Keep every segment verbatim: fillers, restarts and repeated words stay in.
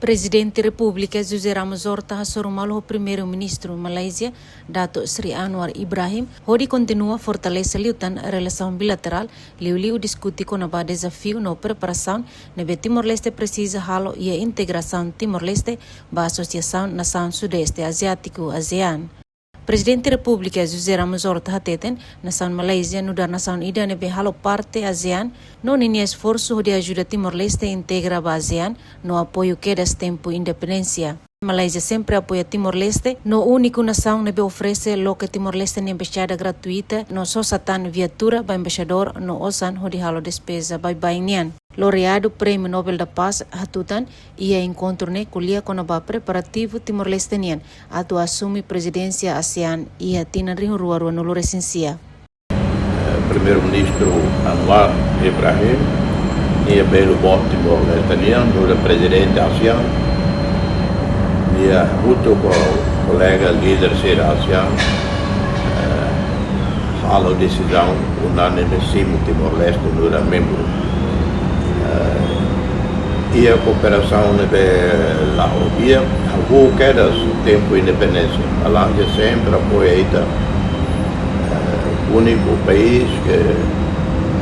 Prezidente Repúblika José Ramos Horta hasoru malu ho Primeiru-Ministru Malázia, Datuk Seri Anwar Ibrahim, hodi kontinua fortalese liután relasaun bilaterál, liuliu diskute kona-ba dezafiu no preparasaun ne'ebé Timor-Leste presiza halo iha integrasaun Timor-Leste ba Asosiasaun Nasaun Sudeste Aziátiku, ASEAN. Prezidente Repúblika José Ramos Horta hateten, nasaun Malázia nu'udar nasaun ida ne'ebé halo parte ASEAN, no ninia esforsu hodi ajuda Timor-Leste integra ba ASEAN, no apoiu kedas tempu independénsia. Malázia sempre apoia Timor-Leste, no úniku nasaun ne'ebé oferese loke Timor-Leste nia embaixada gratuita, no sosa tan viatura ba embaixadór no osan hodi halo despeza baibain nian. Laureadu Prémiu Nobel da Paz hatutan, iha enkontru ne'e ko'alia kona-ba preparativu Timor-Leste nian atu asume prezidénsia ASEAN iha tinan rihun rua rua-nulu resin sia. Eh, Primeiru-Ministru Anwar Ibrahim, nia belu boot Timor-Leste nian, nu'udar prezidente ASEAN, nia hamutuk ho kolega líder sira ASEAN, eh, halo desizaun unánime simu Timor-Leste nu'udar membru. Eh, iha kooperasaun ne'ebé la'o di'ak, hahú kedas tempu independénsia. Malázia sempre apoia ita. Eh, úniku país ke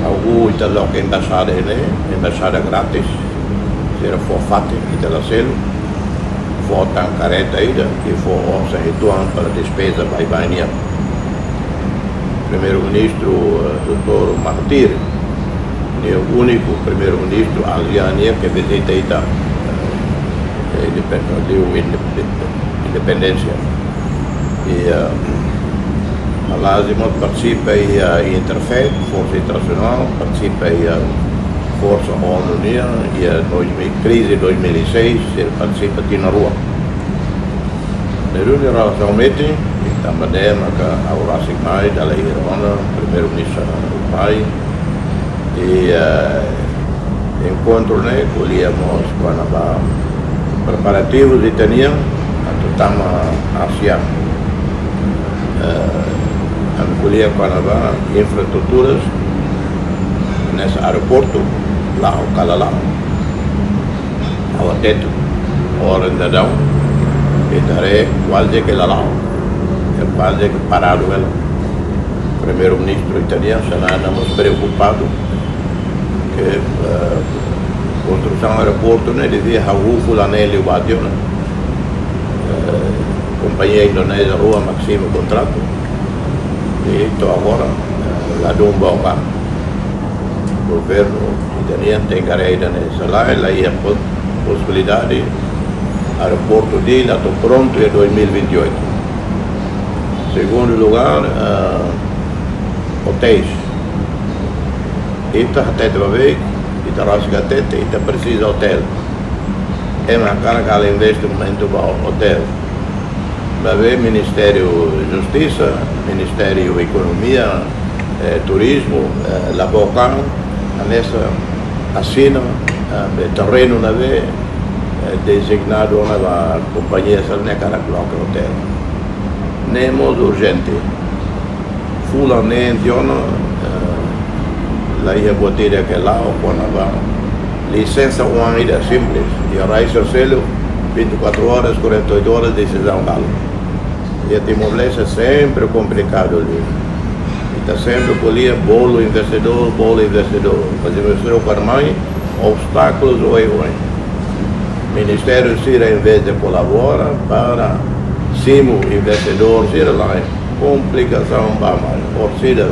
hahú ita loke embaixada ne'e, embaixada grátis. Sira fó fatin, ita la selu. Fó tan karreta ida, i fó osan uitoan para despeza baibain nian. Primeiru-Ministru, eh, doutór Mahathir, nia úniku Primeiru-Ministru ASEAN nian ke vizita ita, eh, independ-, liu indep-, independénsia. I, eh, Malázia mós partisipa iha, eh, INTERFET, Forsa Internasionál, partisipa iha, eh, Forsa ONU nian, iha, eh, dois mil, krize dois mil e seis, sira partisipa tinan rua. Ne'e duni relasaun metin, i tanba ne'e maka ha'u rasik mai, dala hira ona, Primeiru-Ministru mai, i, eh, enkontru ne'e ko'alia mós kona-ba preparativus ita-nian atu tama ASEAN. Eh, ami ko'alia kona-ba infraestruturas, hanesan aeroportu, la'o ka la la'o. Ha'u hatete, ohin daudaun, ita haree kuaze ke la la'o, é kuaze ke paradu hela. Primeiru-Ministru ita-nian, Xanana, mós preokupadu ke, eh, konstrusaun aeroportu ne'e devia hahú fulan neen liubá tiha ona. Eh, kompañia indonézia rua mak simu kontratu. I to'o agora, eh, ladún boka. Governu ita-nian tenke haree ida-ne'e, se lae, la iha po-, posibilidade aeroportu Dili atu prontu iha dois mil e vinte e oito. Segundu lugár, eh, otéis. Ita hatete ba beibeik, ita rasik hatete, ita presiza otél. Ema hakarak halo investimentu ba otél. Maibé Ministériu Justisa, Ministériu Ekonomia, eh, Turizmu, eh, Labokan, hanesan asina, eh, be terrenu ne'ebé, eh, dezignadu ona ba kompañia sira ne'e hakarak loke otél. Ne'e mós urjente. Fulan neen tiha ona, eh, la iha buat ida ke la'o kona-ba lisensa oan ida simples. Iha rai sira selu, vinte e quatro horas, quarenta e oito horas, desizaun halo. Iha Timor-Leste sempre komplikadu liu. Ita sempre ko'alia bolu investidór, bolu investidór. Mas investidór para mai, obstákulus oioin. Ministériu sira, em vez de kolabora para simu investidór sira, la komplikasaun ba mai. Orsida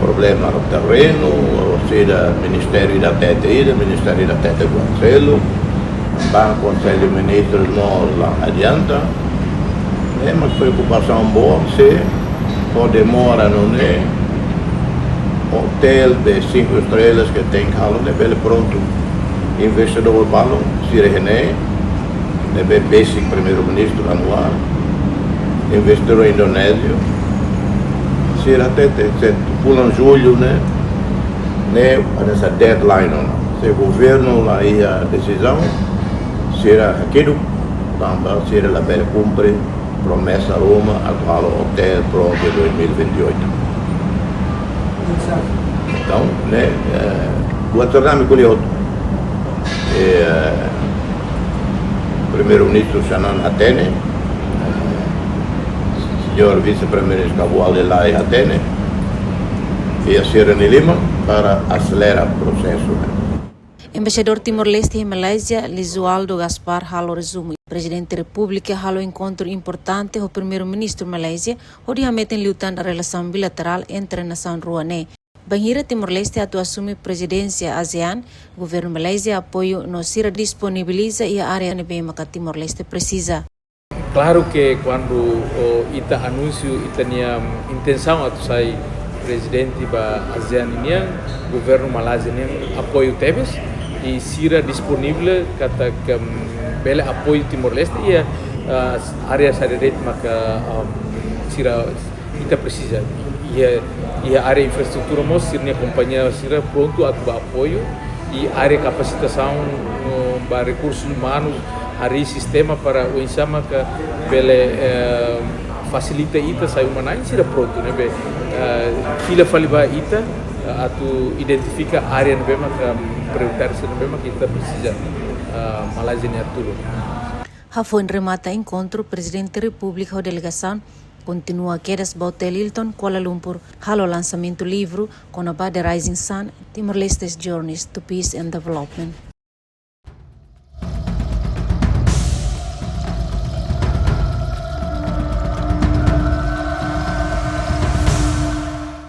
problema no terrenu, orsida ministériu ida hatete ida, ministériu ida hatete buat seluk, ba Konsellu Ministrus mós la adianta. Ne'e mak preokupasaun boot, se ho demora nune'e, otél be cinco estrelas ke tenke halo ne'e bele prontu. Investidór balun sira iha ne'e, ne'ebé besik Primeiru-Ministru Anwar, investidór indonéziu, sira hatete, se fulan jullu ne'e, ne'e hanesan deadline ona. Se governu la iha desizaun, sira hakiduk, tanba sira labele kumpre promesa ruma atu halo otél prontu dois mil e vinte e oito. Entaun, ne'e, eh, buat sira-ne'e ami ko'alia hotu. Eh, Primeiru-Ministru Xanana hatene, Señór Vise-Primeiru-Ministru Cabo Verde Lai hatene, iha sira-nia liman para aselera prosesu. Embaixadór Timor-Leste iha Malázia, Lisualdo Gaspar, halo rezumu. Prezidente Repúblika halo enkontru importante ho Primeiru-Ministru Malázia, hodi hametin liután relasaun bilaterál entre nasaun rua ne'e. Bainhira Timor-Leste atu asume prezidénsia ASEAN, governu Malázia apoiu no sira disponibiliza iha área ne'ebé maka Timor-Leste presiza. Klaru ke kuandu, o, ita anunsiu ita-nia intensaun atu sai prezidente ba ASEAN nian, governu Malázia nian apoiu tebes, i sira disponivel katak, em, bele apoiu Timor-Leste iha, ah, área saida de'it maka, em, sira ita presiza. Iha, iha área infraestrutura mós, sira-nia kompañia sira prontu atu ba apoiu, i área kapasitasaun, no, ba rekursus umanus, harii sistema para oinsá maka bele, eh, fasilita ita sai uma-na'in, sira prontu, ne'ebé, eh, fila fali ba ita, eh, atu identifika área ne'ebé maka prioritáriu, sira ne'ebé maka ita presiza, eh, Malázia nia tulun. Hafoin remata enkontru, Prezidente Repúblika ho delegasaun kontinua kedas ba Hotel Hilton, Kuala Lumpur, halo lansamentu livru kona-ba The Rising Sun, Timor-Leste's Journeys to Peace and Development.